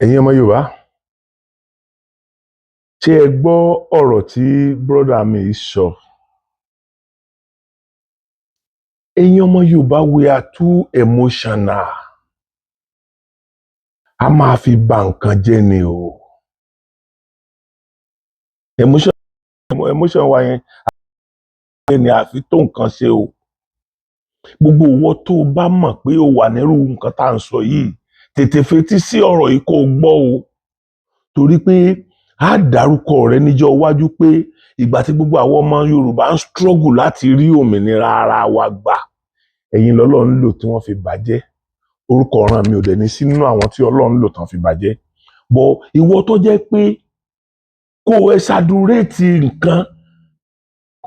Ẹ̀yin ọmọ Yorùbá, ṣé ẹ gbọ́ ọ̀rọ̀ tí brọ́dà mi sọ? Ẹ̀yin ọmọ Yorùbá, we are too emotional. A máa fi ba nǹkan jẹ́ ni o. Emotion wa yẹn ni àfi tó nǹkan ṣe o. Gbogbo ìwọ tó o bá mọ̀ pé o wà nírú nǹkan tá à ń sọ yìí, tètè fetí sí ọ̀rọ̀ yìí kó o gbọ́ o, torí pé a dárúkọ rẹ níjọ́ iwájú pé ìgbà tí gbogbo àwọn ọmọ Yorùbá ń struggle láti rí òmìnira ara wa gbà, ẹ̀yin lọ́lọ́run lò tí wọ́n fi bàjẹ́. Orúkọ ọ̀ràn mi ò dẹ̀ ní sí nínú àwọn tí Ọlọ́run lò tán fi bàjẹ́ bọ̀. Ìwọ tó jẹ́ pé kó o exaggerate nǹkan,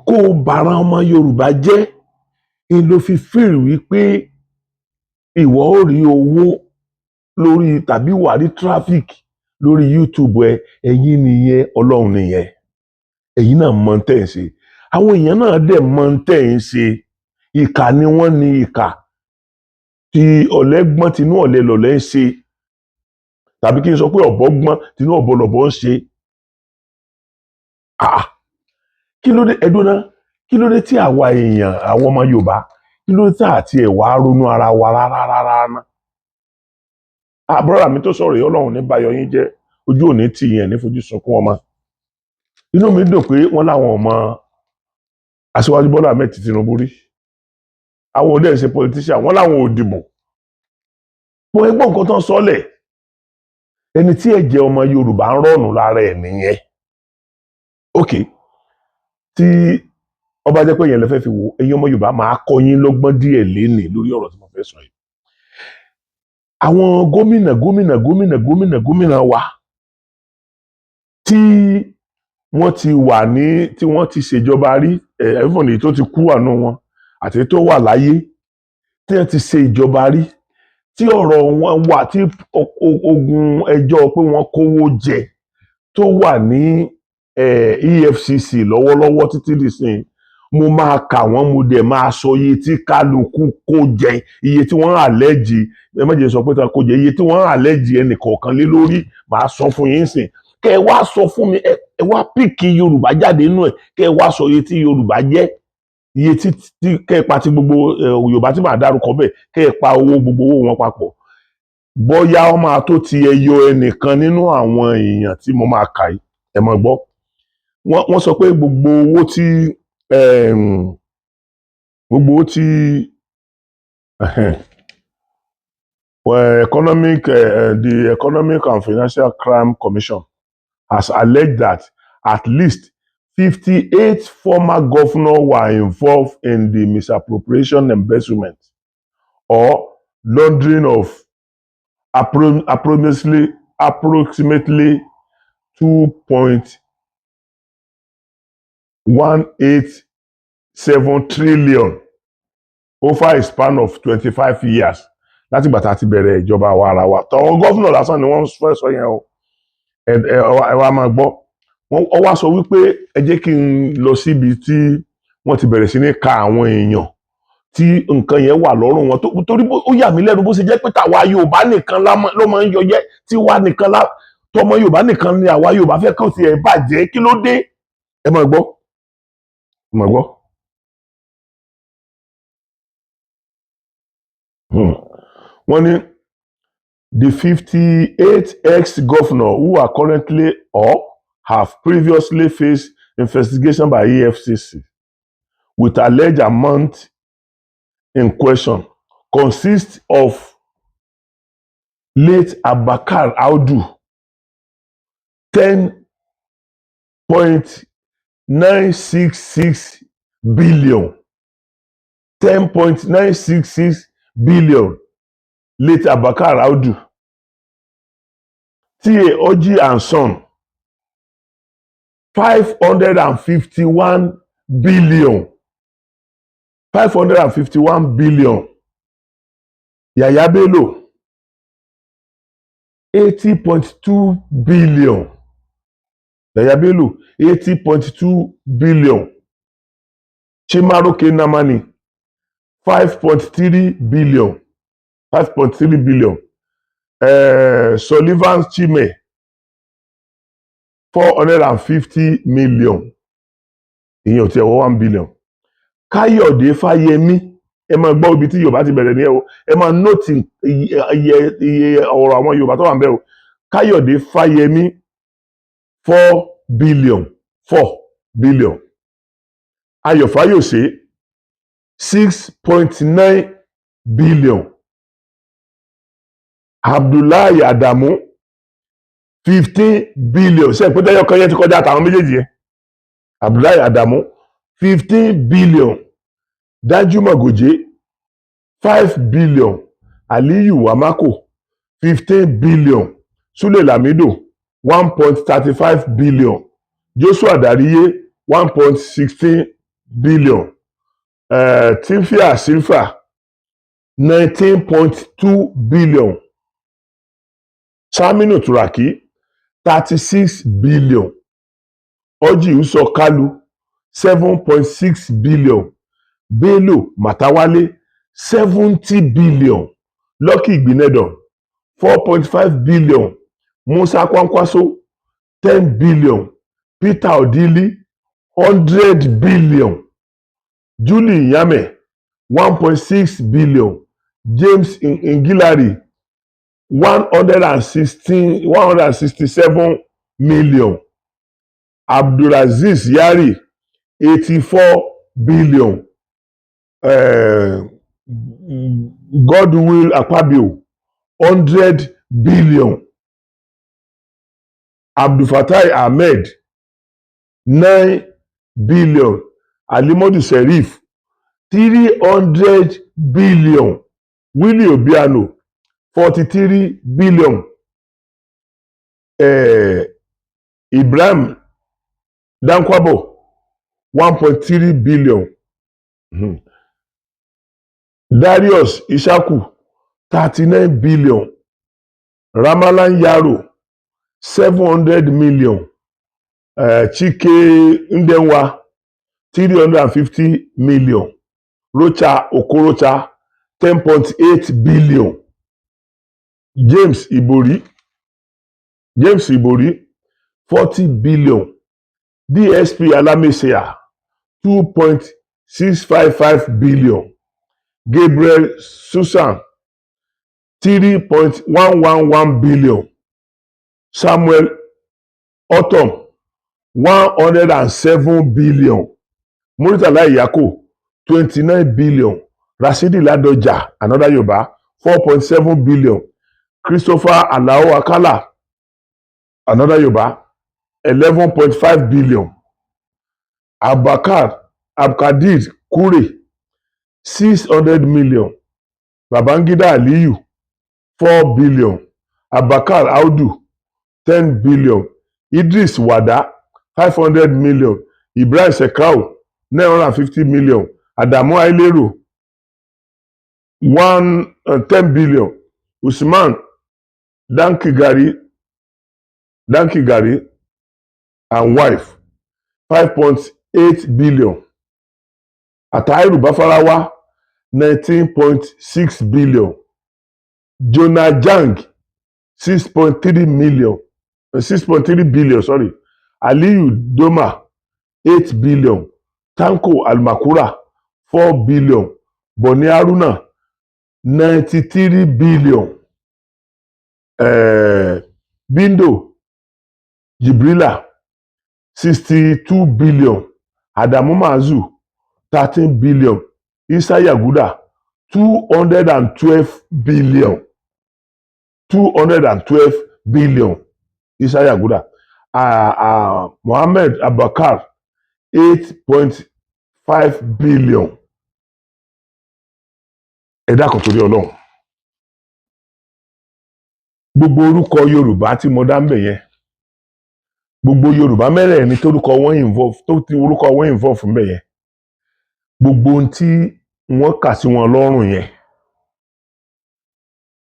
kó o bàrán ọmọ Yorùbá jẹ́ ń ló fi feel wípé ìwọ ó rí owó lórí tàbí wà rí traffic lórí YouTube ẹ. Ẹ̀yin nìyẹn, Ọlọ́run nìyẹn. Ẹ̀yin náà mọ tẹ́ ẹ̀ ń ṣe, àwọn èèyàn náà dẹ̀ mọ tẹ́ ẹ̀ ń ṣe. Ìkà ni wọ́n ní, ìkà tí ọ̀lẹ gbọ́n tinú ọ̀lẹ lọ̀lẹ́ ń ṣe, tàbí kí n sọ pé ọ̀bọ gbọ́n tinú ọ̀bọ lọ̀bọ ń ṣe. Ah, kí ló dé? Ẹdún náà, kí ló dé tí àwa èèyàn, àwọn ọmọ Yorùbá, kí ló dé tí àti ẹ̀ wá ronú ara wa rárá rárá ná? Ah, brother mi tó sọ̀rọ̀ yìí, Ọlọ́run ní bayọ̀ yín jẹ́, ojú òní tì yẹn ní fojú sunkún ọmọ. Inú mi dùn pé wọ́n láwọn ọmọ Aṣíwájú Bọ́lá Ahmed Tinubu rí, àwọn òde ṣe politician, wọ́n láwọn ò dìbò bó. Ẹgbọ́n nǹkan tó ń sọ́lẹ̀, ẹni tí ẹ̀jẹ̀ ọmọ Yorùbá ń rọ̀nù lára ẹ̀ nìyẹn. Ok, tí ọba jẹ́ pé yẹn lè fẹ́ fi wo ẹ̀yin ọmọ Yorùbá, máa kọ́ yín lọ́gbọ́n díẹ̀ lénìí lórí ọ̀rọ̀ tí mo fẹ́ sọ yìí. Àwọn gómìnà, gómìnà, gómìnà, gómìnà, gómìnà wa tí wọ́n ti wà ní, tí wọ́n ti ṣèjọba rí, ẹ̀fọn èyí tó ti kú wà nù wọn àti tó wà láyé, tí wọ́n ti ṣe ìjọba rí, tí ọ̀rọ̀ wọn wà, tí ogun ẹjọ́ pé wọ́n kówó jẹ tó wà ní EFCC lọ́wọ́lọ́wọ́ títí dìsín, mo máa kà wọ́n, mo dẹ̀ máa sọ iye tí kálukú kó jẹ, iye tí wọ́n àlẹ́jì. Ẹ má jẹ́ sọ pé tí wọ́n kó jẹ, iye tí wọ́n àlẹ́jì ẹnì kọ̀ọ̀kan lé lórí, màá sọ fún yín sìn. Kẹ́ ẹ wá sọ fún mi, ẹ wá pick Yorùbá jáde nínú ẹ̀, kẹ́ ẹ wá sọ iye tí Yorùbá jẹ́, iye tí kẹ́ ẹ pa ti gbogbo Yorùbá tí màá dárúkọ bẹ́ẹ̀, kẹ́ ẹ pa owó, gbogbo owó wọn papọ̀, bóyá ó máa tó ti ẹyọ ẹnìkan nínú àwọn èèyàn tí mo máa kà yìí. Ẹ máa gbọ́, wọ́n sọ pé gbogbo owó tí well, economic the Economic and Financial Crime Commission has alleged that at least 58 former governors were involved in the misappropriation, embezzlement, or laundering of approximately 2.187 trillion over a span of 25 years láti ìgbà tá a ti bẹ̀rẹ̀ ìjọba àwa ara wa. Tọ̀wọ́n governor lásán ni wọ́n fẹ́ sọ yẹn o. Ẹ wá máa gbọ́, wọ́n ọ wá sọ wípé ẹ jẹ́ kí n lọ síbi tí wọ́n ti bẹ̀rẹ̀ sí ní ka àwọn èèyàn tí nǹkan yẹn wà lọ́rùn wọn, torí ó yà mí lẹ́nu bó ṣe jẹ́ pé tàwa Yorùbá nìkan ló máa ń yọjẹ́, tí wá nìkan lá tọmọ Yorùbá nìkan ni àwa Yorùbá fẹ́ kàn sí ẹ̀ bàjẹ́. Kí ló dé? Ẹ máa gbọ́, ẹ máa gbọ́. Wọ́n ní the 58 ex-governor who are currently or have previously faced investigation by EFCC with alleged amount in question consists of late Abubakar Audu, 10.966 billion, 10.966 billion, late Abubakar Audu, T.A. Orji and Son, 551 billion, 551 billion, Yahaya Bello, 80.2 billion, Yahaya Bello, 80.2 billion, Chimaroke Nnamani, 5.3 billion. 5.3 billion. Sullivan Chime, 450 million, ìyẹn ò tiẹ̀ wọ 1 billion. Káyọ̀dé Fáyẹmí, ẹ máa gbọ́ ibi tí Yorùbá ti bẹ̀rẹ̀ ní ẹ o, ẹ máa note iye ọ̀rọ̀ àwọn Yorùbá tó wà ń bẹ̀ o. Káyọ̀dé Fáyẹmí, 4 billion, 4 billion. Ayọ̀ Fáyọ̀ṣe, 6.9 billion. Abdullahi Adamu, 15 billion. Ṣe ìpínlẹ̀ ẹyọ kan yẹn ti kọjá àtàwọn méjèèjì yẹn? Abdullahi Adamu, 15 billion. Danjuma Goje, 5 billion. Aliyu Wamako, 15 billion. Sule Lamido, 1.35 billion. Joshua Dariye, 1.16 billion. Timipre Sylva, 19.2 billion. Saminu Turaki, 36 billion. Orji Uzor Kalu, 7.6 billion. Bello Matawalle, 70 billion. Lucky Igbinedion, 4.5 billion. Musa Kwankwaso, 10 billion. Peter Odili, 100 billion. Julie Nyame, 1.6 billion. James Ngilari, 116, 167 million. Abdulaziz Yari, 84 billion. Godswill Akpabio, 100 billion. Abdulfatai Ahmed, 9 billion. Ali Modu Sheriff, 300 billion. Willie Obiano, 43 billion. Ibrahim Dankwambo, 1.3 billion. Darius Ishaku, 39 billion. Ramalan Yaro, 700 million. Chike Udenwa, 350 million. Rocha Okorocha, 10.8 billion. James Ibori, James Ibori, 40 billion. DSP Alamieyeseigha, 2.655 billion. Gabriel Susan, 3.111 billion. Samuel Ortom, 107 billion. Murtala Iyako, 29 billion. Rashidi Ladoja, another Yoruba, 4.7 billion. Christopher Alao Akala, another Yoruba, 11.5 billion. Abubakar Abdulkadir Kure, 600 million. Babangida Aliyu, 4 billion. Abubakar Audu, 10 billion. Idris Wada, 500 million. Ibrahim Shekau, 950 million. Adamu Aliero, one 10 billion. Usman Dankigari and wife, 5.8 billion. Attahiru Bafarawa, 19.6 billion. Jonah Jang, 6.3 million, 6.3 billion, sorry. Aliyu Doma, 8 billion. Tanko Almakura, 4 billion. Boni Haruna, 93 billion. Bindo Jibrila, 62 billion. Adamu Maazu, 13 billion. Isa Yaguda, 212 billion, 212 billion, Isa Yaguda. Mohammed Abubakar, 8.5 billion. Ẹ dákun, torí Ọlọ́run, gbogbo orúkọ Yorùbá tí mo dá ń bẹ̀ yẹn, gbogbo Yorùbá mẹ́rẹ̀ẹ̀rin tórúkọ wọn involve, tó ti orúkọ wọn involve ń bẹ̀ yẹn, gbogbo ohun tí wọ́n kà sí wọn lọ́rùn yẹn,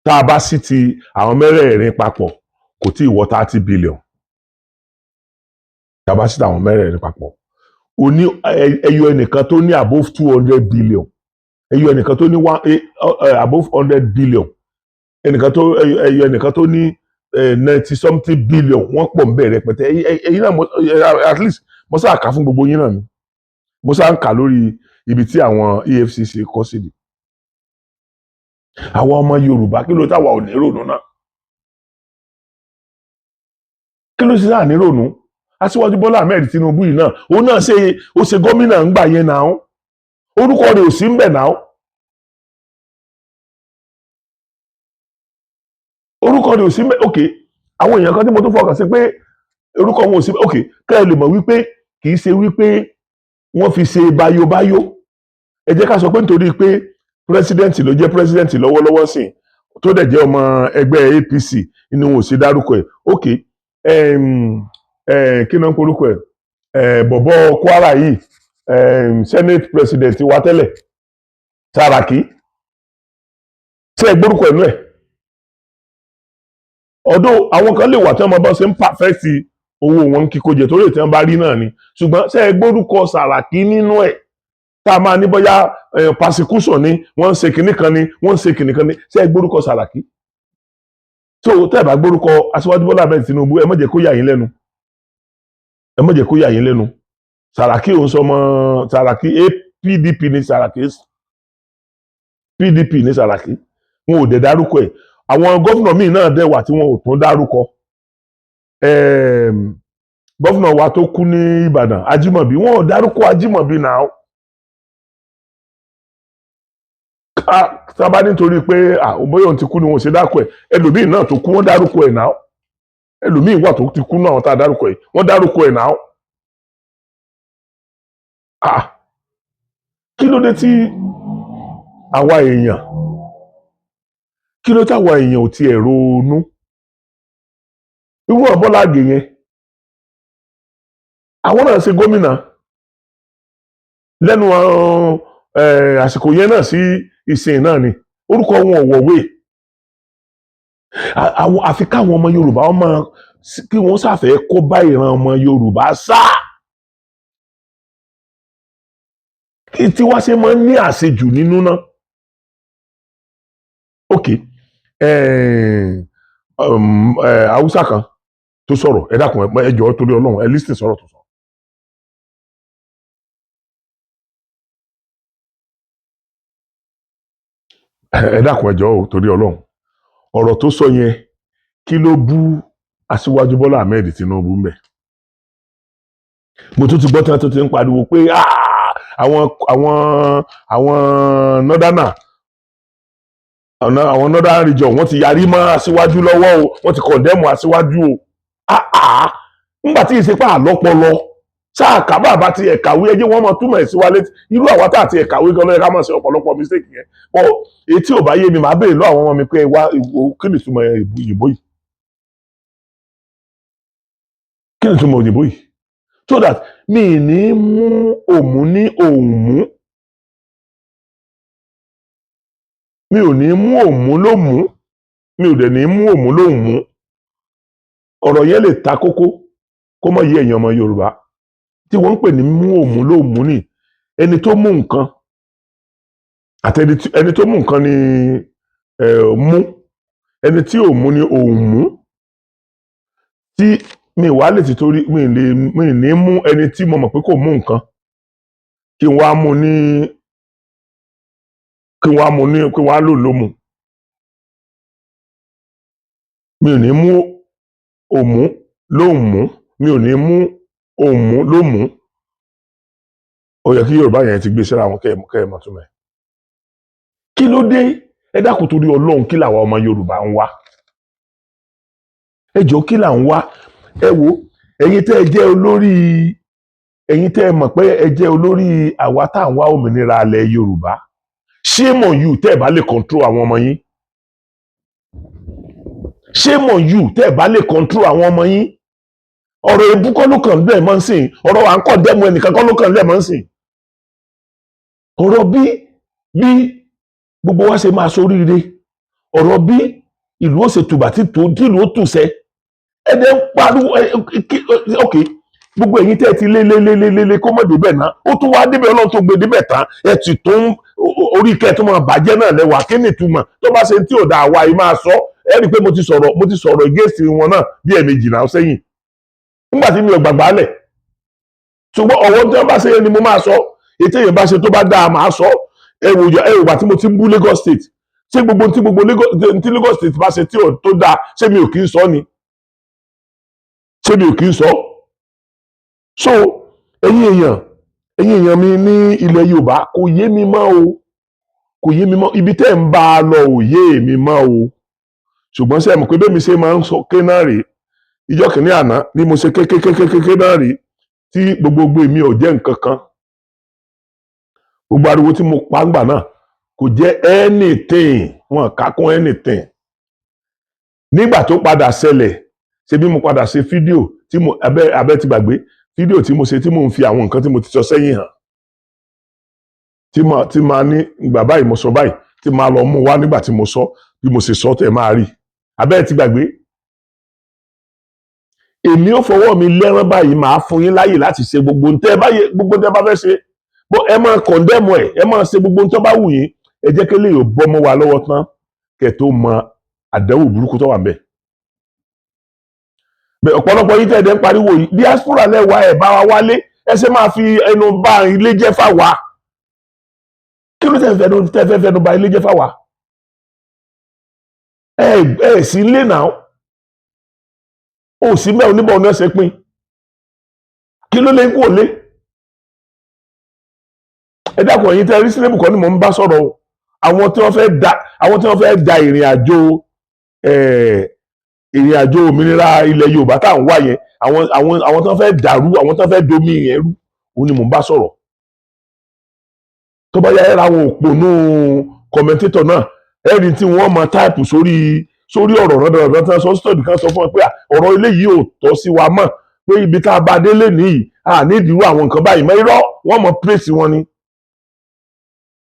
tá a bá sì ti àwọn mẹ́rẹ̀ẹ̀rin papọ̀, kò tí ì wọ 30 billion. Tá a bá sì ti àwọn mẹ́rẹ̀ẹ̀rin papọ̀, o ní ẹyọ ẹnìkan tó ní above 200 billion. Ẹyọ ẹnìkan tó ní one above 100 billion, ẹnìkan tó ẹyọ ẹnìkan tó ní 90 something billion, wọ́n pọ̀ ń bẹ̀ rẹpẹtẹ. Ẹ̀yin náà, at least mo sáà kà fún gbogbo yín náà ni, mo sáà ń kà lórí ibi tí àwọn EFCC kọ sí ni. Àwọn ọmọ Yorùbá, kí ló táwa ò ní rònú náà? Kí ló ṣe sáà ní rònú? Aṣíwájú Bọ́lá Ahmed Tinubu yìí náà, òun náà ṣe, ó ṣe gómìnà ńgbà yẹn náà, orúkọ rẹ̀ ò sí ń bẹ̀ náà, orúkọ rẹ̀ ò sí ń bẹ̀. Ok, àwọn èèyàn kan tí mo tún fọkàn sí pé orúkọ wọn ò sí. Ok, kẹ́ ẹ lè mọ̀ wípé kì í ṣe wípé wọ́n fi ṣe báyóbáyó. Ẹ jẹ́ ká sọ pé nítorí pé president ló jẹ́ president lọ́wọ́lọ́wọ́ sìn, tó dẹ̀ jẹ́ ọmọ ẹgbẹ́ APC inú wọn ò sí dárúkọ ẹ̀. Ok, kí ló ń porúkọ ẹ̀, bọ̀bọ̀ Kwara yìí, senate president wa tẹ́lẹ̀, Saraki, ṣé ẹ gbórúkọ ẹ̀ nú ẹ̀? Ọdún àwọn kan lè wà tí wọ́n bá ṣe ń perfect owó wọn kíkó jẹ torí ètò wọn bá rí náà ni, ṣùgbọ́n ṣé ẹ gbórúkọ Sàràkí nínú ẹ̀ tá a máa ní bóyá persecution ni wọ́n ń ṣe kinní kan ni, wọ́n ń ṣe kinní kan ni? Ṣé ẹ gbórúkọ Sàràkí? Tó tẹ́ ẹ bá gbórúkọ Aṣíwájú Bọ́lá Ahmed Tinubu, ẹ má jẹ́ kó yà yín lẹ́nu, ẹ má jẹ́ kó yà yín lẹ́nu. Sàràkí òun sọmọ Sàràkí, PDP ní Sàràkí, PDP ní Sàràkí, wọn ò dẹ̀ dárúkọ ẹ̀. Àwọn governor míì náà dẹ̀ wà tí wọn ò tún dárúkọ. Governor wa tó kú ní Ìbàdàn, Ajímọ̀bí, wọn ò dárúkọ Ajímọ̀bí náà. Sábà nítorí pé bóyá òun ti kú ni wọn ò ṣe dárúkọ ẹ̀. Ẹlòmíì náà tó kú, wọ́n dárúkọ ẹ̀ náà. Ẹlòmíì wà tó ti kú náà tá a dárúkọ ẹ̀, wọ́n dárúkọ ẹ̀ náà. Kí ló dé tí àwa èèyàn, kí ló táwa èèyàn ò tiẹ̀ ronú? Irú Bọ́lá Ìgè yẹn, àwọn náà ṣe gómìnà lẹ́nu àsìkò yẹn náà sí ìsìn náà ni, orúkọ wọn ò wọ̀wé. Àwọn àfi káwọn ọmọ Yorùbá wọn máa kí wọ́n ṣàfẹ́ kó bá ìran ọmọ Yorùbá sá, kí tí wá ṣe máa ń ní àṣejù nínú náà. Ok, Haúsá kan tó sọ̀rọ̀, ẹ dákun, ẹ jọ̀ọ́, torí Ọlọ́run, ẹ listen sọ̀rọ̀ tó sọ. Ẹ dákun, ẹ jọ̀ọ́ o, torí Ọlọ́run, ọ̀rọ̀ tó sọ yẹn, kí ló bú Aṣíwájú Bọ́lá Ahmed Tinubu ń bẹ̀? Mo tún ti gbọ́ tí wọ́n tún ti ń pariwo pé àwọn northerner, àwọn northern region, wọ́n ti yarí mọ́ Aṣíwájú lọ́wọ́ o, wọ́n ti condemn Aṣíwájú o. Nígbà tí ìsepá àlọ́pọlọ sáà kábà bá ti ẹ̀kàwé, ẹjẹ́ wọ́n máa túmọ̀ ẹ̀ sí wa létí. Irú àwa tá àti ẹ̀kàwé gan lọ́yẹ ká máa ṣe ọ̀pọ̀lọpọ̀ mistake yẹn bọ́. Etí ò bá yé mi, màá béèrè lọ́wọ́ àwọn ọmọ mi pé, wá, kí ni ìtumọ̀ òyìnbó yìí? Kí ni ìtumọ̀ òyìnbó yìí? So that mi ní mú òmù ní òmù, mi ò ní mú òmù lómù, mi ò dẹ̀ ní mú òmù lómù. Ọ̀rọ̀ yẹn lè ta kókó kó mọ̀ yé ẹ̀yin ọmọ Yorùbá. Tí wọ́n ń pè ní mú òmù lómù ní ẹni tó mú nǹkan àti ẹni tó mú nǹkan ní mú, ẹni tí ò mú ní òmù. Tí mi wá lè ti torí mi lè mi ní mú ẹni tí mo mọ̀ pé kò mú nǹkan, kí n wá mú ní, kí n wá mú ní, kí n wá lò lómù. Mi ò ní mú òmù lómù, mi ò ní mú òmù lómù. Ó yẹ kí Yorùbá yẹn ti gbé síra wọn, kẹ́ ẹ mọ̀ túmọ̀ ẹ̀. Kí ló dé? Ẹ dákun, torí Ọlọ́run, kí làwa ọmọ Yorùbá ń wá? Ẹ jọ̀ọ́, kí là ń wá? Ẹ wo, ẹ̀yin tẹ́ ẹ jẹ́ olórí, ẹ̀yin tẹ́ ẹ mọ̀ pé ẹ jẹ́ olórí àwa tá à ń wá òmìnira alẹ̀ Yorùbá, shame on you tẹ́ ẹ bá lè control àwọn ọmọ yín. Shame on you tẹ́ ẹ bá lè control àwọn ọmọ yín. Ọ̀rọ̀ ebú kọ́ ló kàn lẹ́ẹ̀ mọ́ ń sìn, ọ̀rọ̀ à ń kọ́ dẹ́mu ẹnìkan kọ́ ló kàn lẹ́ẹ̀ mọ́ ń sìn. Ọ̀rọ̀ bí gbogbo wa ṣe máa ṣoríire, ọ̀rọ̀ bí ìlú ó ṣe tùbà tí ìlú ó tùsẹ́, ẹ̀dẹ̀ ń pariwo. Ok, gbogbo ẹ̀yin tẹ́ ẹ ti lé lé lé lé lé lé kó mọ̀ débẹ̀ náà, ó tún wá débẹ̀, Ọlọ́run tó gbé débẹ̀ tán, ẹ ti tún Orí kẹ́ tó máa bàjẹ́ náà lẹ́wà. Kí ni ìtumọ̀ tó bá ṣe tí ò dáa, àwa yìí máa sọ? Ẹ rí i pé mo ti sọ̀rọ̀ against wọn náà bí ẹ̀ẹ̀mejì náà sẹ́yìn nígbà tí mi ò gbàgbá lẹ̀. Ṣùgbọ́n ọ̀wọ́ tí wọ́n bá ṣe yẹn ni mo máa sọ. Ètò èèyàn bá ṣe tó bá dáa, máa sọ. Ẹ wò, ẹ wò gbà tí mo ti ń bú Lagos State. Ṣé gbogbo tí gbogbo Lagos tí Lagos State bá ṣe tí ò tó dáa, ṣé mi ò kí ń sọ ni? Ṣé mi ò kí ń sọ? So ẹ̀yin èèyàn mi ní ilẹ̀ Yorùbá, kò yé mi mọ́ o, kò yé mi mọ́. Ibi tẹ́ ń bá a lọ ò yé mi mọ́ o. Ṣùgbọ́n ṣe mọ̀ pé bẹ́ẹ̀ mi ṣe máa ń sọ ké náà rèé? Ìjọ́ kìíní àná ni mo ṣe kékékékéké náà rèé tí gbogbogbò mi ò jẹ́ nǹkan kan. Gbogbo ariwo tí mo pa ńgbà náà kò jẹ́ anything, wọn kà kún anything. Nígbà tó padà ṣẹlẹ̀, ṣe bí mo padà ṣe fídíò tí mo abẹ́ ti gbàgbé fídíò tí mo ṣe, tí mo ń fi àwọn nǹkan tí mo ti sọ sẹ́yìn hàn, tí mo tí máa ní ìgbà báyìí mo sọ báyìí, tí máa lọ mú wá nígbà tí mo sọ, bí mo ṣe sọ, tẹ̀ máa rí. Abẹ́ ti gbàgbé. Èmi ò fọwọ́ mi lẹ́rán báyìí, máa fún yín láyè láti ṣe gbogbo ntẹ́ báyìí, gbogbo ntẹ́ bá fẹ́ ṣe. Bó ẹ máa condemn ẹ, ẹ máa ṣe gbogbo ntẹ́ bá wù yín. Ẹ jẹ́ kí lè bọ́ mọ́ wa lọ́wọ́ tán kẹ́ tó mọ àdánwò burúkú tó wà ńbẹ̀. Bẹ́ẹ̀ ọ̀pọ̀lọpọ̀ yín tẹ̀dẹ̀ ń pariwo yìí, diaspora lẹ́wà, ẹ̀ bá wa wálé, ẹ ṣe máa fi ẹnu bá ilé jẹ́ fáwa. Kí ló tẹ́ fẹ́ fẹnu bà ilé jẹ́ fáwa? Ẹ ẹ sí ilé náà, ó sì mẹ́ oníbọ̀ ọ̀nà ẹsẹ̀ pín. Kí ló lè ń kú òlé? Ẹ dákun, ẹ̀yin tẹ́ rí sílẹ̀bù kọ́ ni mò ń bá sọ̀rọ̀ o. Àwọn tí wọ́n fẹ́ da ìrìn àjò òmìnira ilẹ̀ Yorùbá tá à ń wá yẹn, àwọn tí wọ́n fẹ́ dàrú, àwọn tí wọ́n fẹ́ domi yẹn rú, òun ni mò ń bá sọ̀rọ̀. Tó bá yá, ẹ ra àwọn òpònú commentator náà, ẹ rí tí wọ́n máa type sórí ọ̀rọ̀ náà dandan tí wọ́n sọ sítọ̀dì kan, sọ fún ẹ pé ọ̀rọ̀ eléyìí ò tọ́ sí wa mọ́, pé ibi tá a bá délé nìyí, à ní ìdírú àwọn nǹkan báyìí mọ́. Irọ́, wọ́n mọ praise wọn ni,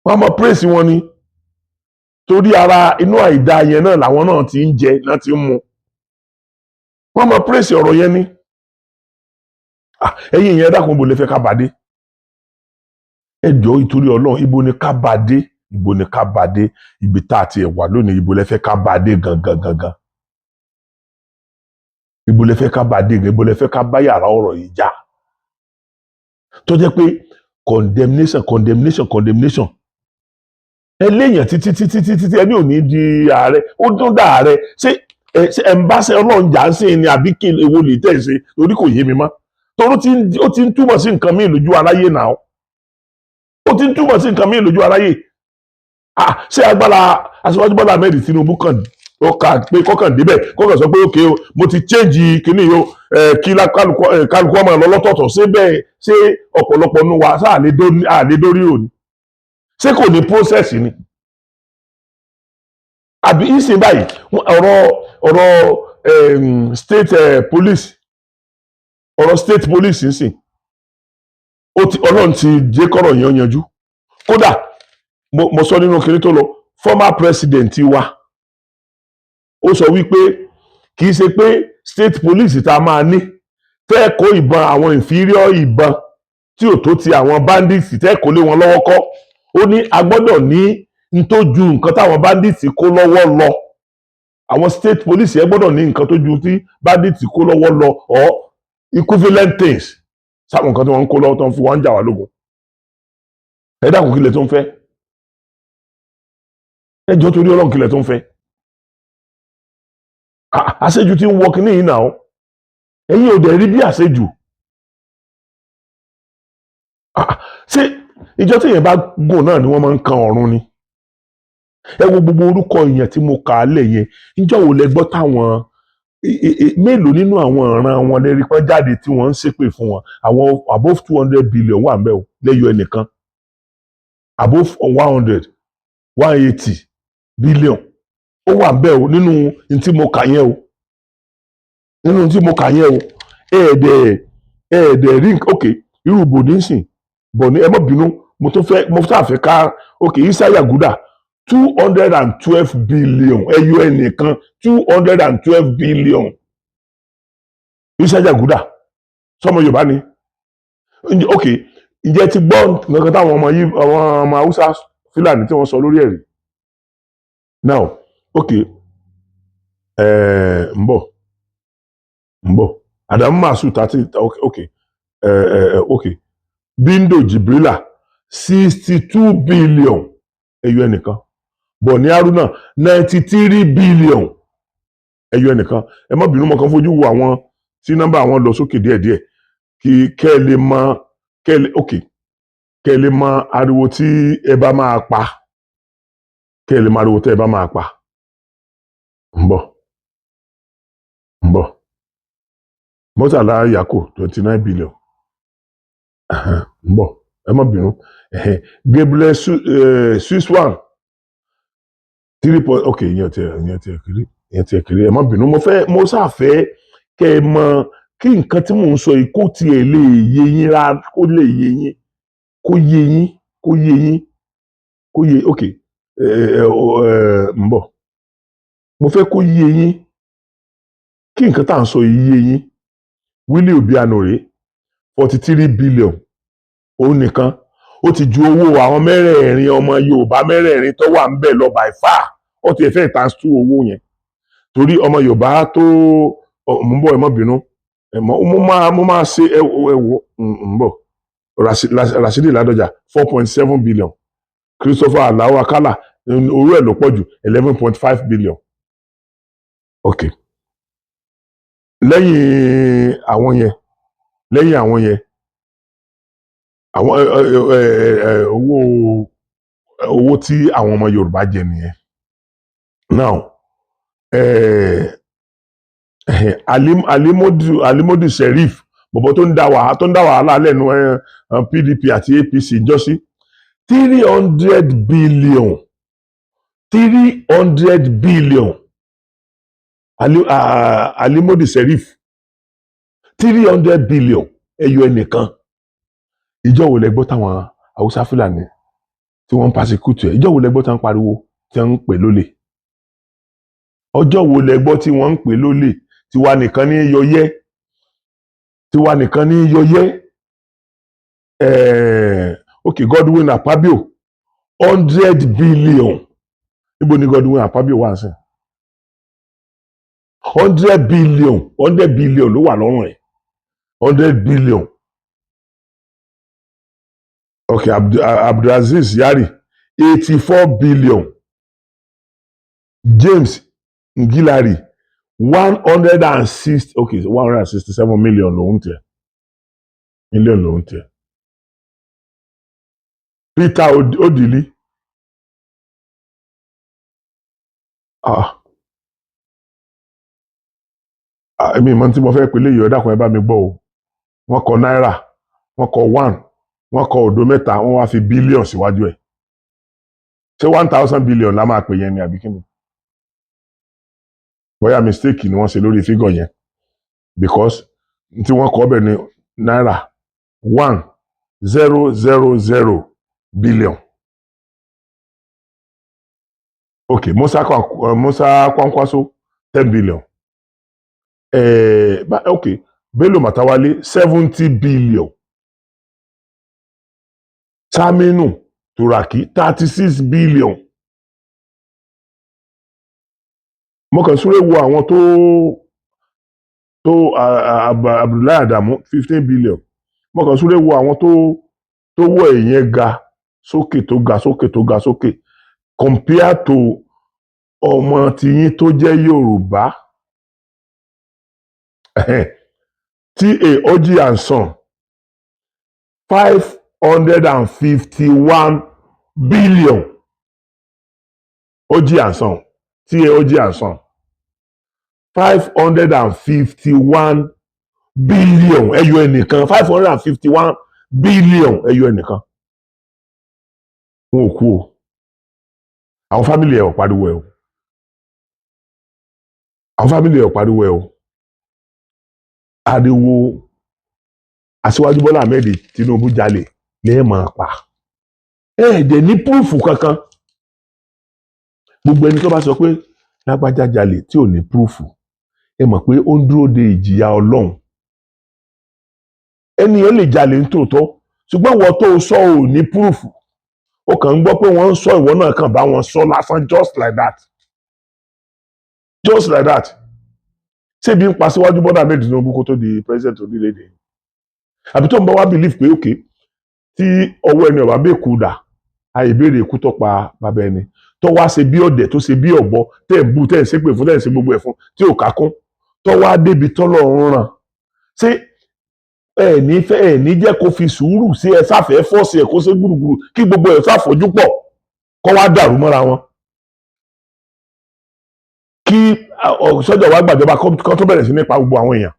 wọ́n mọ praise wọn ni, torí ara inú àìda yẹn náà làwọn náà ti ń jẹ náà ti ń mu. Wọ́n mọ praise ọ̀rọ̀ yẹn ni. Ẹ̀yin yẹn, dákun, ibo lè fẹ́ ká bá dé? Ẹ jọ̀ọ́, ìtorí Ọlọ́run, ibo ni ká bá dé? Ibo ni ká bá dé? Ibi tá a ti wà lónìí, ibo lẹ fẹ́ ká bá dé gangan gangan? Ibo lẹ fẹ́ ká bá dé gan? Ibo lẹ fẹ́ ká bá yàrá ọ̀rọ̀ yìí já, tó jẹ́ pé condemnation, condemnation, condemnation? Ẹ léèyàn títí títí títí tí ẹni ò ní di ààrẹ, ó dún dà ààrẹ. Ṣé ẹ ṣé ẹ ń bá ṣe Ọlọ́run jà ń sìn ni, àbí kí èwo lè tẹ̀ ṣe? Torí kò yé mi mọ́, torí ó ti ń túmọ̀ sí nǹkan míì lójú aráyé náà. Ó ti ń túmọ̀ sí nǹkan míì lójú aráyé. Ah, ṣé agbára Aṣíwájú Bọ́lá Ahmed Tinubu kàn ó kà pé kọ́kàn débẹ̀, kọ́kàn sọ pé ókè o, mo ti change kínní yìí o, kí kálukú ọmọ lọ lọ́tọ̀ọ̀tọ̀? Ṣé bẹ́ẹ̀? Ṣé ọ̀pọ̀lọpọ̀ nu wa ṣáà lè dórí òní? Ṣé kò ní process ni? Àbí ìsìn báyìí, ọ̀rọ̀ state police, ọ̀rọ̀ state police nsìn, ó ti Ọlọ́run ti jẹ́ kọ́rọ̀ yẹn yanjú. Kódà mo sọ nínú kinní tó lọ, former president wa, ó sọ wípé kì í ṣe pé state police tá a máa ní tẹ́ kó ìbọn, àwọn inferior ìbọn tí ò tó ti àwọn bandits, tẹ́ kó lé wọn lọ́wọ́ kọ́. Ó ní a gbọ́dọ̀ ní n tó ju nǹkan táwọn bandits kó lọ́wọ́ lọ. Àwọn state police yẹn gbọ́dọ̀ ní nǹkan tó ju tí bandits kó lọ́wọ́ lọ or equivalent things sáwọn nǹkan tí wọ́n ń kó lọ́wọ́ tó ń fi wọ́n ń jà wá lógun. Ẹ dákun, kílẹ̀ tó ń fẹ́? Ẹ jọ̀ọ́, torí Ọlọ́run, kílẹ̀ tó ń fẹ́? Àṣejù tí ń wọ kíní yìí náà, ẹ̀yin ò dẹ̀ rí bí àṣejù. Ṣé ìjọ tí èèyàn bá gùn náà ni wọ́n máa ń kan ọ̀run ni? Ẹ wo gbogbo orúkọ èèyàn tí mo kà á lẹ̀ yẹn, níjọ́ wo lẹ gbọ́ táwọn mélòó nínú àwọn ìran wọn lè rí pọ́n jáde tí wọ́n ń ṣépè fún wọn? Àwọn above 200 billion wà ńbẹ̀ o, lẹ́yọ ẹnìkan above 100, 180 billion ó wà ńbẹ̀ o, nínú n tí mo kà yẹn o, nínú tí mo kà yẹn o. Ẹ̀ẹ́dẹ̀ rí. Ok, irú bòdì ń sìn bọ̀ ní, ẹ má bínú, mo tún fẹ́, mo fẹ́ ká. Ok, Isa Yaguda, 212 billion, ẹyọ ẹnìkan, 212 billion. Isa Yaguda, sọmọ Yorùbá ni. Ok, ǹjẹ́ ti gbọ́ nǹkan táwọn ọmọ yìí, àwọn ọmọ Haúsá Fúlàní tí wọ́n sọ lórí ẹ̀rí. Now, okay, ń bọ̀, ń bọ̀. Adamu Masu 30, okay, Bindo Jibrila, 62 billion, ẹyọ ẹnìkan. Bọ̀ní Haruna, 93 billion, ẹyọ ẹnìkan. Ẹ má bínú, mọ́ kan fojú wo àwọn tí nọ́mbà àwọn lọ sókè díẹ̀díẹ̀, kí kẹ́ ẹ lè mọ, kẹ́ ẹ lè, ok, kẹ́ ẹ lè mọ ariwo tí ẹ bá máa pa, kẹ́ ẹ lè mọ ariwo tí ẹ bá máa pa. Ń bọ̀, ń bọ̀. Murtala Yako, 29 billion. Ń bọ̀, ẹ má bínú. Gabriel Swiss one three point, ok, ìyẹn tiẹ̀ kiri, ìyẹn tiẹ̀ kiri. Ẹ má bínú, mo fẹ́, mo sáfẹ́ kẹ́ ẹ mọ kí nǹkan tí mò ń sọ yìí kó tiẹ̀ lè yé yín rárá, kó lè yé yín, kó yé yín, kó yé yín, kó yé. Ok, ẹ ẹ ẹ ń bọ̀. Mo fẹ́ kó yé yín, kí nǹkan tá à ń sọ yìí yé yín. Willie Obiano rèé, 43 billion. Òun nìkan, ó ti ju owó àwọn mẹ́rẹ̀ẹ̀rin, ọmọ Yorùbá mẹ́rẹ̀ẹ̀rin tó wà ń bẹ̀ lọ by far. Ó ti fẹ́ times two owó yẹn, torí ọmọ Yorùbá tó mo ń bọ̀, ẹ má bínú. Mo máa ṣe, ẹ wo, ń bọ̀. Rasidi Ládọjà, 4.7 billion. Christopher Alao Akala, owó ẹ̀ ló pọ̀ jù, 11.5 billion. Ok, lẹ́yìn àwọn yẹn, lẹ́yìn àwọn yẹn, àwọn owó tí àwọn ọmọ Yorùbá jẹ nìyẹn. Now, Alimodu Sheriff, bọ̀bọ̀ tó ń dá wàhálà lẹ́nu PDP àti APC jọ́sí, 300 billion, 300 billion. Alimodu Sheriff, 300 billion, ẹyọ ẹnìkan. Ìjọ wo lẹ gbọ́ táwọn Haúsá Fúlàní tí wọ́n ń persecute ẹ̀? Ìjọ wo lẹ gbọ́ tí wọ́n ń pariwo, tí wọ́n ń pè lólè? Ọjọ́ wo lẹ gbọ́ tí wọ́n ń pè lólè? Tiwa nìkan ní yọyẹ́, tiwa nìkan ní yọyẹ́. Ok, Godwin Akpabio, 100 billion. Níbo ni Godwin Akpabio wà sí? 100 billion, 100 billion ló wà lọ́rùn ẹ̀, 100 billion. Ok, Abdulaziz Yari, 84 billion. James Ngilari, 160, okay, 167 million lòún tẹ̀, million lòún tẹ̀. Peter Odili, ah ah, èmi ìmọ̀ tí mo fẹ́ pè léyìí. Ẹ dákun, ẹ bá mi gbọ́ o. Wọ́n kọ náírà, wọ́n kọ one, wọ́n kọ òdo mẹ́ta, wọ́n wá fi billion síwájú ẹ̀. Ṣé 1,000 billion la máa pè yẹn ni, àbí kíni? Bóyá mistake ni wọ́n ṣe lórí figure yẹn, because tí wọ́n kọ bẹ̀ ni náírà 1000 billion. Ok, Musa Kwankwaso, 10 billion. Ok, Bello Matawalle, 70 billion. Saminu Turaki, 36 billion. Mo kàn súré wo àwọn tó Abdullahi Adamu, 15 billion. Mo kàn súré wo àwọn tó wọ ìyẹn ga sókè, tó ga sókè, tó ga sókè compare to ọmọ tiyín tó jẹ́ Yorùbá. T.A. Oji and Son, 551 billion. Oji and Son, T.A. Oji and Son, 551 billion, ẹyọ ẹnìkan. 551 billion, ẹyọ ẹnìkan. Wọn ò kú o. Àwọn family ẹ ò pariwo ẹ o. Àwọn family ẹ ò pariwo ẹ o. Ariwo Aṣíwájú Bọ́lá Ahmed Tinubu jalè lẹ́ẹ̀ máa pa. Ẹ ẹ̀ dẹ̀ ní proof kankan. Gbogbo ẹni tó bá sọ pé lágbájá jalè tí ò ní proof, ẹ mọ̀ pé ó ń dúró de ìjìyà Ọlọ́run. Ẹni yẹn lè jalè nítòótọ́, ṣùgbọ́n ìwọ tó sọ ò ní proof. Ó kàn ń gbọ́ pé wọ́n ń sọ, ìwọ náà kàn bá wọn sọ lásán, just like that, just like that. Ṣé ebi ń pa síwájú Bọ́lá Ahmed Tinubu kó tó di president orílẹ̀-èdè yìí? Àbí tó ń bá wá believe pé, okay, tí ọwọ́ ẹni ọ̀bá bẹ́ẹ̀ kú dà, àìbéèrè ikú tó pa bàbá ẹni, tó wá ṣe bí ọ̀dẹ̀, tó ṣe bí ọ̀bọ, tẹ́ ẹ̀ bú, tẹ́ ẹ̀ ṣépè fún, tẹ́ ẹ̀ ṣe gbogbo ẹ̀ fún, tí ò kákún, tó wá débi tọ́lọ̀ ń ràn, ṣé ẹ ní fẹ́, ẹ ní jẹ́ kó fi sùúrù sí? Ẹ sáfẹ́ force ẹ̀ kó ṣe gbùrùgbùrù, kí gbogbo ẹ̀ sáfojú pọ̀, kó wá dàrú mọ́ra wọn, kí sọ́jà wá gbàjọba, kó tó bẹ̀rẹ̀ sí ní pa gbogbo àwọn èèyàn,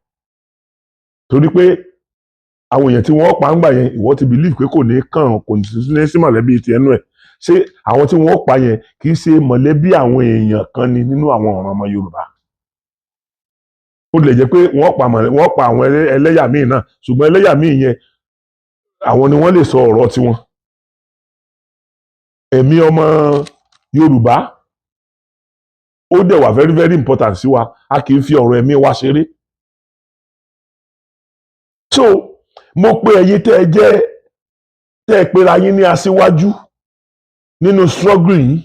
torí pé àwọn èèyàn tí wọ́n pa ń gbà yẹn, ìwọ ti believe pé kò ní kàn, kò ní sí mọ̀lẹ́bí tiẹ̀ nú ẹ̀? Ṣé àwọn tí wọ́n pa yẹn kì í ṣe mọ̀lẹ́bí àwọn èèyàn kan ni nínú àwọn ọ̀ràn ọmọ Yorùbá? Ó lè jẹ́ pé wọ́n pa àwọn ẹlẹ́yà míì náà, ṣùgbọ́n ẹlẹ́yà míì yẹn, àwọn ni wọ́n lè sọ ọ̀rọ̀ tiwọn. Ẹ̀mí ọmọ Yorùbá, ó dẹ̀ wà very very important sí wa. A kì í fi ọ̀rọ̀ ẹ̀mí wa ṣeré. So mo pe ẹ̀yin tẹ́ ẹ jẹ́, tẹ́ ẹ pera yín ní aṣíwájú nínú struggle yìí,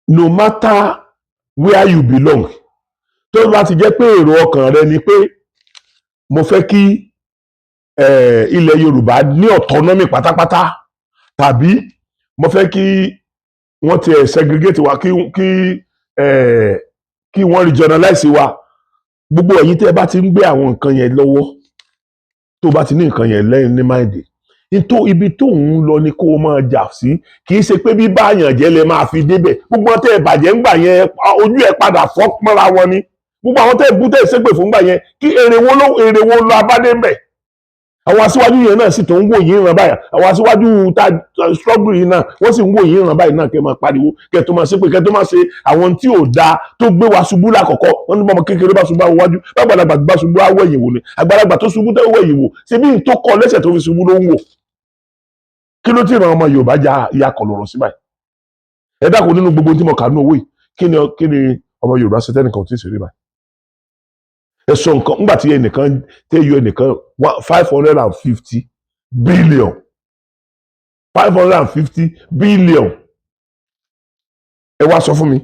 no matter where you belong, tó bá ti jẹ́ pé èrò ọkàn rẹ ni pé mo fẹ́ kí ilẹ̀ Yorùbá ní autonomy pátápátá, tàbí mo fẹ́ kí wọ́n tiẹ̀ segregate wa, kí wọ́n regionalize wa, gbogbo ẹ̀yin tẹ́ ẹ bá ti ń gbé àwọn nǹkan yẹn lọ́wọ́, tó bá ti ní nǹkan yẹn lẹ́yìn ní mind, nító ibi tó ń lọ ni kó o máa jà sí. Kì í ṣe pé bí báyàn jẹ́ lẹ máa fi débẹ̀. Gbogbo wọn tẹ́ ẹ bàjẹ́ ń gbà yẹn, ojú ẹ padà fọ́ pọ́nra wọn ni. Gbogbo àwọn tẹ́ ẹ bú, tẹ́ ẹ ṣépè fún gbà yẹn, kí èrè wo lọ abádé ń bẹ̀? Àwọn aṣíwájú yẹn náà sì tó ń wò yín ràn báyà. Àwọn aṣíwájú tá struggle yìí náà, wọ́n sì ń wò yín ràn báyìí náà, kẹ́ máa pariwo, kẹ́ tó máa ṣépè, kẹ́ tó máa ṣe àwọn tí ò dáa tó gbé wa ṣubú lákọ̀ọ́kọ́. Wọ́n ní bọ́mọ kékeré bá ṣubú, àwọn wájú bàgbàlagbà bá ṣubú, àwọ̀ ẹ̀yìn wò ni. Àgbàlagbà tó ṣubú, tó wọ̀ ẹ̀yìn wò, ṣe bí n tó kọ́ lẹ́sẹ̀ tó fi ṣubú ló ń wò. Kí ló ti ràn ọmọ Yorùbá já ya kọlọ̀rọ̀ sí báyìí? Ẹ dákun, nínú gbogbo tí mo kà nínú owó yìí, kí ni ọmọ Yorùbá ṣe tẹ́nìkan ò tí ì ṣe rí báyìí? Ẹ sọ nǹkan. Ńgbà tí ẹnìkan tẹ́ yọ ẹnìkan 550 billion, 550 billion, ẹ wá sọ fún mi,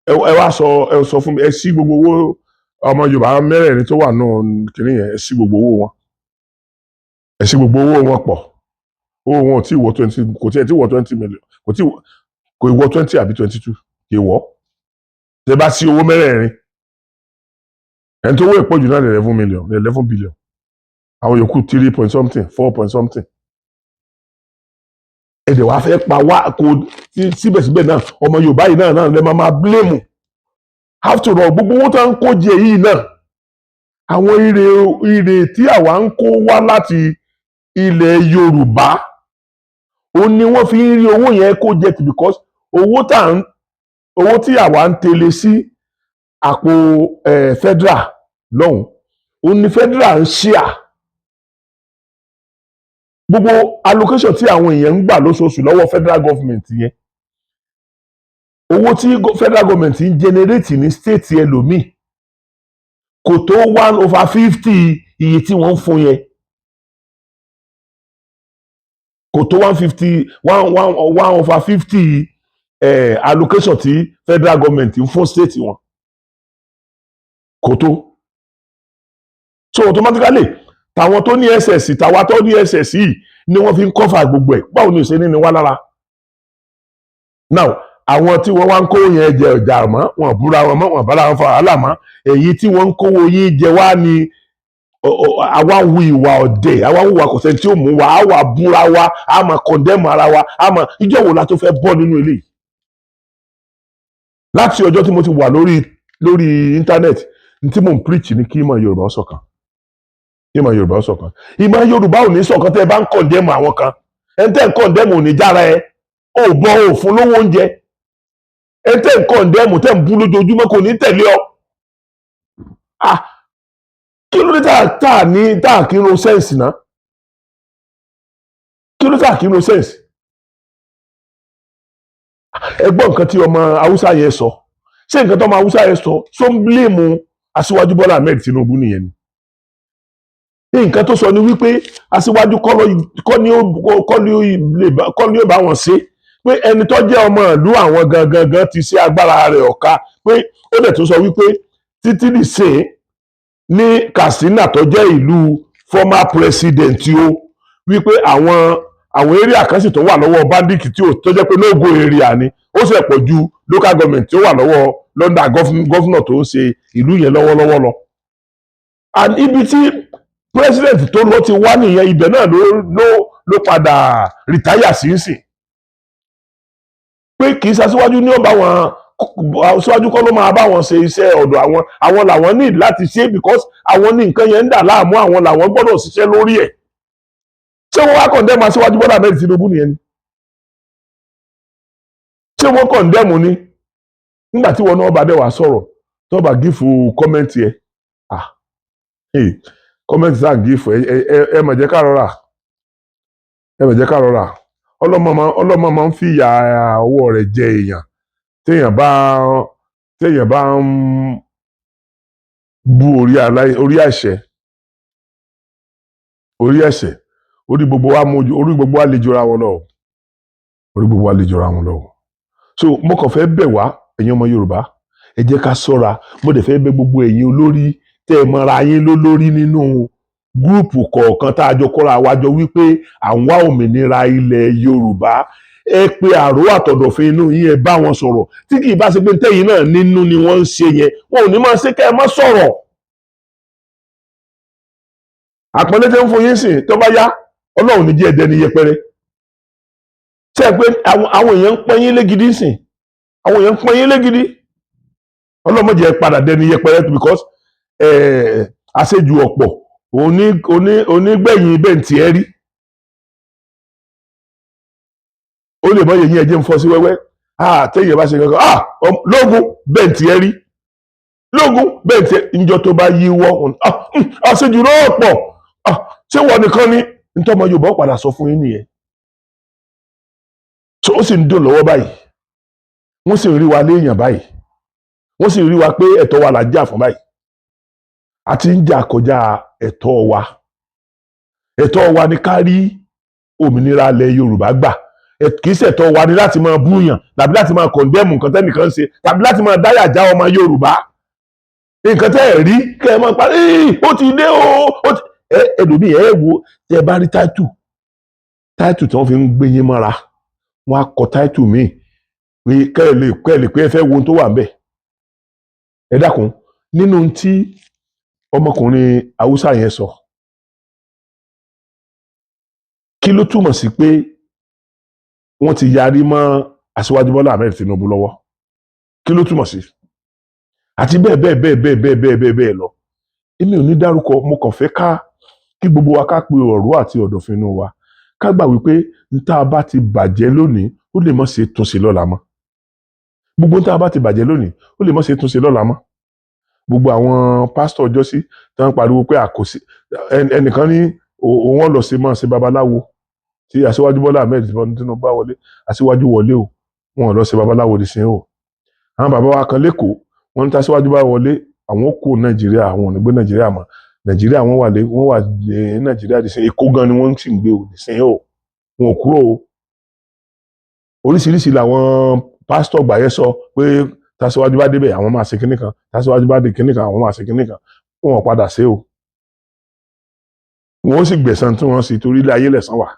ẹ wá sọ, ẹ sọ fún mi, ẹ sí gbogbo owó ọmọ Yorùbá mẹ́rẹ̀ẹ̀rin tó wà nù kìnìún yẹn, ẹ sí gbogbo owó wọn, ẹ sí gbogbo owó wọn pọ̀, owó wọn ò tí ì wọ 20, kò tí ì wọ 20 million, kò tí kò ì wọ 20 àbí 22, kì í wọ. Tẹ bá sí owó mẹ́rẹ̀ẹ̀rin, ẹni tó wó ìpọ̀jù náà ní 11 million, 11 billion, àwọn yòókù three point something, four point something. Ẹ dẹ̀ wá fẹ́ pa wá kó síbẹ̀síbẹ̀ náà, ọmọ Yorùbá yìí náà lè máa blame. After all, gbogbo owó tó ń kó jẹ yìí náà, àwọn ire tí àwa ń kó wá láti ilẹ̀ Yorùbá, ó ní wọ́n fi ń rí owó yẹn kó jẹ, because owó tí àwa ń tẹ̀lé sí àpò federal lọ́hùn, ó ní federal ń ṣíà. Gbogbo allocation tí àwọn èèyàn ń gbà lóṣooṣù lọ́wọ́ federal government yẹn, owó tí federal government ń generate ní state ẹlòmíì kò tó 1/50 iye tí wọ́n ń fún yẹn, kò tó one fifty one one 1/50 allocation tí federal government ń fún state wọn, kò tó. So automatically, tàwọn tó ní excess, tàwa tó ní excess yìí ni wọ́n fi ń cover gbogbo ẹ̀. Báwo ni òṣèré ní wá lára now? Àwọn tí wọ́n wá ń kówó yẹn jẹ ọjà mọ́ wọn, búra wọn mọ́, wọn bára wọn fa wàhálà mọ́. Èyí tí wọ́n ń kówó yín jẹ wá ní àwa ń hu ìwà ọ̀dẹ̀, àwa ń hùwà kò sẹ́ni tí ó mú wa, á wà búra wa, á máa condemn ara wa, á máa. Ìjọ wo la tó fẹ́ bọ́ nínú eléyìí? Láti ọjọ́ tí mo ti wà lórí internet tí mò ń preach ní kí ìmọ̀ Yorùbá ó ṣọ̀kan, kí ìmọ̀ Yorùbá ó ṣọ̀kan. Ìmọ̀ Yorùbá ò ní ṣọ̀kan tẹ́ ẹ bá ń condemn àwọn kan. Ẹni tẹ́ ń condemn ò ní jára ẹ, ò bọ́ ò fún lówó oúnjẹ. Ẹni tẹ́ ń condemn, tẹ́ ń bú lójoojúmọ́, kò ní tẹ̀lé ọ. Ah, kí ló dé tá a ní tá a kí ń ro sense náà? Kí ló dé tá a kí ń ro sense? Ẹ gbọ́ nǹkan tí ọmọ Haúsá yẹn sọ. Ṣé nǹkan tó ọmọ Haúsá yẹn sọ, ṣó ń blame Aṣíwájú Bọ́lá Ahmed Tinubu nìyẹn ni? Nǹkan tó sọ ni wípé aṣíwájú kọ́ ni ó kọ́ ni ó lè bá kọ́ ni ó bá wọn ṣe, pé ẹni tó jẹ́ ọmọ ìlú àwọn gangan gan ti ṣe agbára rẹ̀ ọ̀ka, pé ó dẹ̀ tún sọ wípé títí dìsín ní Katsina tó jẹ́ ìlú former president o, wípé àwọn area kan sì tó wà lọ́wọ́ bandit tí ó tó jẹ́ pé no go area ni, ó sì pọ̀ ju local government tí ó wà lọ́wọ́ London governor tó ń ṣe ìlú yẹn lọ́wọ́lọ́wọ́ lọ. And ibi tí president tó lọ ti wá nìyẹn, ibẹ̀ náà ló padà retire sí ń sìn, pé kì í ṣe aṣíwájú ní ó bá wọn, aṣíwájú kọ́ ló máa bá wọn ṣe iṣẹ́ ọ̀dọ̀ àwọn. Àwọn làwọn ní láti ṣe because àwọn ní nǹkan yẹn ń dà láàmú, àwọn làwọn gbọ́dọ̀ ṣiṣẹ́ lórí ẹ̀. Ṣé wọ́n wá condemn aṣíwájú Bọ́lá Ahmed Tinubu nìyẹn ni? Ṣé wọ́n condemn ni? Nígbà tí wọn náà bá dẹ̀ wá sọ̀rọ̀, tó bá give comment yẹ, ah hey, comment sáà give ẹ, ẹ mà jẹ́ ká rọra, ẹ mà jẹ́ ká rọra. Ọlọ́mọ máa ń fi ìyà ọwọ́ rẹ̀ jẹ èèyàn téèyàn bá ń bú orí àṣẹ, orí ẹ̀ṣẹ̀, orí gbogbo wa mójú, orí gbogbo wa lè jọra wọn lọ, orí gbogbo wa lè jọra wọn lọ. So mo kàn fẹ́ bẹ̀ wá, ẹ̀yin ọmọ Yorùbá, ẹ jẹ́ ká ṣọ́ra. Mo dẹ̀ fẹ́ bẹ̀ gbogbo ẹ̀yin olórí tẹ́ ẹ mọra yín lólórí nínú group kọ̀ọ̀kan tá a jọ kóra wa jọ wípé à ń wá òmìnira ilẹ̀ Yorùbá, ẹ pe àrò àtọ̀dọ̀fin inú yín, ẹ bá wọn sọ̀rọ̀. Tí kì í bá ṣe pé tẹ́yìn náà nínú ni wọ́n ń ṣe yẹn, wọn ò ní máa ṣe kẹ́ ẹ má sọ̀rọ̀. Àpọ́nlé tẹ́ ń fún yín sìn, tó bá yá, Ọlọ́run ní jẹ́ ẹ̀dẹ́ni yẹpẹrẹ. Ṣé ẹ pé àwọn èèyàn ń pọ́n yín lé gidi sìn, àwọn èèyàn ń pọ́n yín lé gidi. Ọlọ́run má jẹ́ ẹ padà dẹni yẹpẹrẹ because àṣejù ọ̀pọ̀ òní òní onígbẹ̀yìn bẹ́ẹ̀ tí ẹ rí. Ó lè mọ yẹ̀yìn ẹ̀jẹ̀ ń fọ́ sí wẹ́wẹ́. Ah, téèyàn bá ṣe kankan, ah, lóògùn bẹ́ẹ̀ tí ẹ rí, lóògùn bẹ́ẹ̀ tí ẹ njọ́ tó bá yíwọ́, ah, àṣejù náà pọ̀. Ah, ṣé wọ́n nìkan ni ntọ́mọ Yorùbá ó padà sọ fún yín nìyẹn. So ó sì ń dùn lọ́wọ́ báyìí, wọ́n sì ń rí wa léèyàn báyìí, wọ́n sì ń rí wa pé ẹ̀tọ́ wa là ń jà fún báyìí. A ti ń jà kọjá ẹ̀tọ́ wa. Ẹ̀tọ́ wa ni ká rí òmìnira ilẹ̀ Yorùbá gbà. Kì í ṣẹ̀tọ́ wa ni láti máa búyàn tàbí láti máa condemn nǹkan tẹ́nìkan ń ṣe tàbí láti máa dáyà já ọmọ Yorùbá. Nǹkan tẹ́ ẹ̀ rí kẹ́ ẹ máa parí, ó ti dé o, ó ti ẹ ẹlòmíì. Ẹ wo, tẹ́ ẹ bá rí title tí wọ́n fi ń gbé yín mọ́ra, wọ́n á kọ title míì pé kẹ́ ẹ lè pé ẹ fẹ́ wo ohun tó wà ńbẹ̀. Ẹ dákun, nínú tí ọmọkùnrin Haúsá yẹn sọ, kí ló túmọ̀ sí pé wọ́n ti yarí mọ́ Aṣíwájú Bọ́lá Ahmed Tinubu lọ́wọ́? Kí ló túmọ̀ sí? Àti bẹ́ẹ̀ bẹ́ẹ̀ bẹ́ẹ̀ bẹ́ẹ̀ bẹ́ẹ̀ bẹ́ẹ̀ bẹ́ẹ̀ bẹ́ẹ̀ lọ. Èmi ò ní dárúkọ. Mo kàn fẹ́ ká kí gbogbo wa ká pe ọ̀rọ̀ àti ọ̀dọ̀fin inú wa, ká gbà wípé n tá a bá ti bàjẹ́ lónìí, ó lè má ṣe túnṣe lọ́la mọ́. Gbogbo n tá a bá ti bàjẹ́ lónìí, ó lè má ṣe túnṣe lọ́la mọ́. Gbogbo àwọn pásítọ̀ ọjọ́sí tí wọ́n pariwo pé àkòsí ẹnìkan ní òun ọ̀ lọ sí máa ṣe babaláwo tí Aṣíwájú Bọ́lá Ahmed Tinubu bá wọlé. Aṣíwájú wọlé o, wọn ò lọ ṣe babaláwo dì sí o. Àwọn bàbá wa kan lẹ́kọ̀ọ́, wọ́n ní tàṣíwájú bá wọlé, àwọn kó Nàìjíríà, àwọn ò ní gbé Nàìjíríà mọ́. Nàìjíríà wọ́n wà lé, wọ́n wà ní Nàìjíríà dì sí. Èkó gan ni wọ́n sì ń gbé o dì sí o, wọn ò kúrò o. Oríṣiríṣi làwọn pásítọ̀ gbà yẹn sọ pé tàṣíwájú bá débẹ̀, àwọn máa ṣe kinní kan, tàṣíwájú bá dé kinní kan, àwọn máa ṣe kinní kan. Wọn ò padà ṣe o. Wọn ó sì gbẹ̀san tí wọ́n ṣe, torí ilé ayé lẹ̀san wà.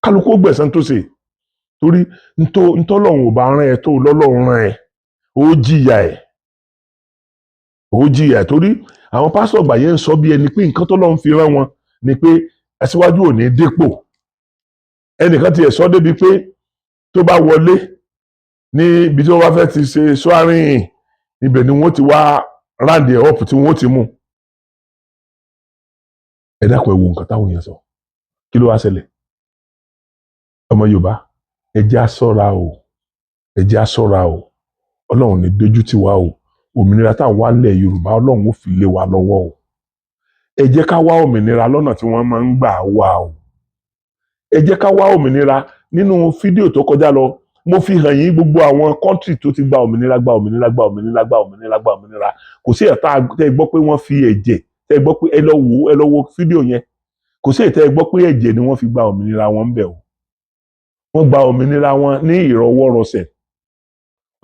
Kálukú ó gbẹ̀san tó ṣe, torí ntọ́lọ́run ò bá rán ẹ tó lọ́lọ́run rán ẹ, ó jìyà ẹ̀, ó jìyà ẹ̀. Torí àwọn pásítọ̀ gbà yẹn ń sọ bí ẹni pé nǹkan tọ́lọ́run fi rán wọn ni pé aṣíwájú ò ní dépò. Ẹnìkan tiẹ̀ sọ débi pé tó bá wọlé, ní ibi tí wọ́n bá fẹ́ ti ṣe swearing, ibẹ̀ ni wọ́n ti wá round ẹ̀ up tí wọ́n ti mú. Ẹ dákun, ẹ wo nǹkan táwọn yẹn sọ. Kí ló wá ṣẹlẹ̀? Ọmọ Yorùbá, ẹ jẹ́ á ṣọ́ra o, ẹ jẹ́ á ṣọ́ra o. Ọlọ́run ní dójú tì wá o. Òmìnira táwọn wá lẹ̀ Yorùbá, Ọlọ́run ó fi lé wa lọ́wọ́ o. Ẹ jẹ́ ká wá òmìnira lọ́nà tí wọ́n máa ń gbà wá o. Ẹ jẹ́ ká wá òmìnira. Nínú fídíò tó kọjá lọ, mo fi hàn yín gbogbo àwọn country tó ti gba òmìnira, gba òmìnira, gba òmìnira, gba òmìnira, gba òmìnira. Kò sí ẹ̀ta tẹ́ gbọ́ pé wọ́n fi ẹ̀jẹ̀ Tẹ́ gbọ́ pé, ẹ lọ wò ó, ẹ lọ wo fídíò yẹn, kò sí èyí tẹ́ gbọ́ pé ẹ̀jẹ̀ ni wọ́n fi gba òmìnira wọn ń bẹ̀ o. Wọ́n gba òmìnira wọn ní ìrọwọ́rọsẹ̀.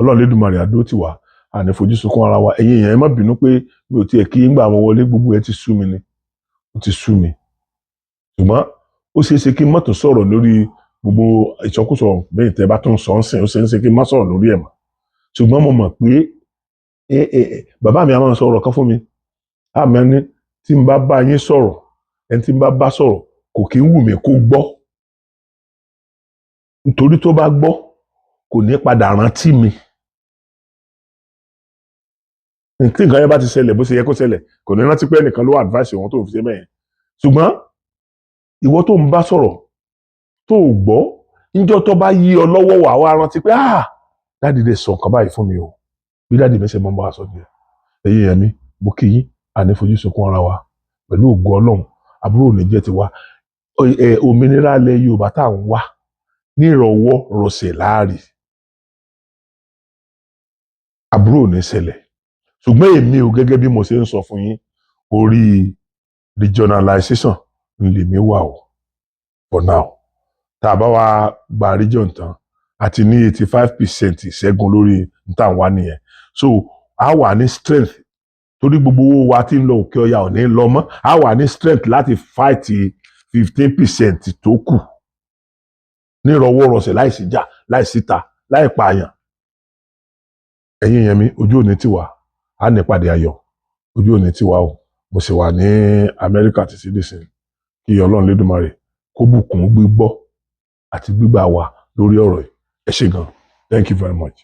Ọlọ́run Lédùmarè àdó tì wá, àní fojú sunkún ara wa. Ẹ̀yin èèyàn, ẹ má bínú pé mi ò tiẹ̀ kí ń gbà wọn wọlé. Gbogbo ẹ ti sú mi ni, ó ti sú mi. Ṣùgbọ́n ó ṣeé ṣe kí n má tún sọ̀rọ̀ lórí gbogbo ìsọkúsọ bẹ́ẹ̀ tẹ́ bá tún sọ ń sìn. Ó ṣeé ṣe kí n má sọ̀rọ̀ lórí ẹ̀ mọ́, ṣùgbọ́n mo mọ̀ pé bàbá mi a máa sọ ọ̀rọ̀ kan fún mi. Àmọ́ ní tí n bá bá yín sọ̀rọ̀, ẹni tí n bá bá sọ̀rọ̀, kò kí ń wù mí kó gbọ́, nítorí tó bá gbọ́, kò ní padà rántí mi. Tí nǹkan yẹn bá ti ṣẹlẹ̀ bó ṣe yẹ kó ṣẹlẹ̀, kò ní rántí pé ẹnìkan ló advice òun tó fi ṣe bẹ́ẹ̀. Ṣùgbọ́n ìwọ tó ń bá sọ̀rọ̀ tó o gbọ́, níjọ́ tó bá yí ọ lọ́wọ́, wà wá rántí pé, "Ah, daddy lè sọ nǹkan báyìí fún mi o." Bí daddy mi ṣe mọ́ bá a sọ nìyẹn. Ẹ̀yin èèyàn mi, mo kí yín. Àní fojú sunkún ara wa. Pẹ̀lú ògo Ọlọ́run, àbúrò ò ní jẹ́ tiwa. Òmìnira ilẹ̀ Yorùbá tá à ń wá ní ìrọ̀wọ́ rọsẹ̀ láàrí, àbúrò ò ní ṣẹlẹ̀. Ṣùgbọ́n èmi ò, gẹ́gẹ́ bí mo ṣe ń sọ fún yín, orí regionalization ń lèmi wà o for now. Tá a bá wá gba region tán, àti ní 85% ìṣẹ́gun lórí n tá à ń wá nìyẹn. So a wà ní strength, torí gbogbo owó wa tí ń lọ òkè ọya ò ní lọ mọ́. A wà ní strength láti fight 15% tó kù nírọwọ́rọsẹ̀, láìsí jà, láìsí ta, láì pààyàn. Ẹ̀yin èèyàn mi, ojú òní tiwa, á nípàdé ayọ̀. Ojú òní tiwa o. Mo sì wà ní Amẹ́ríkà títí dìsín. Kí Ọlọ́run Lédùmarè kó bùkún gbígbọ́ àti gbígbà wa lórí ọ̀rọ̀ yìí. Ẹ ṣé gan. Thank you very much.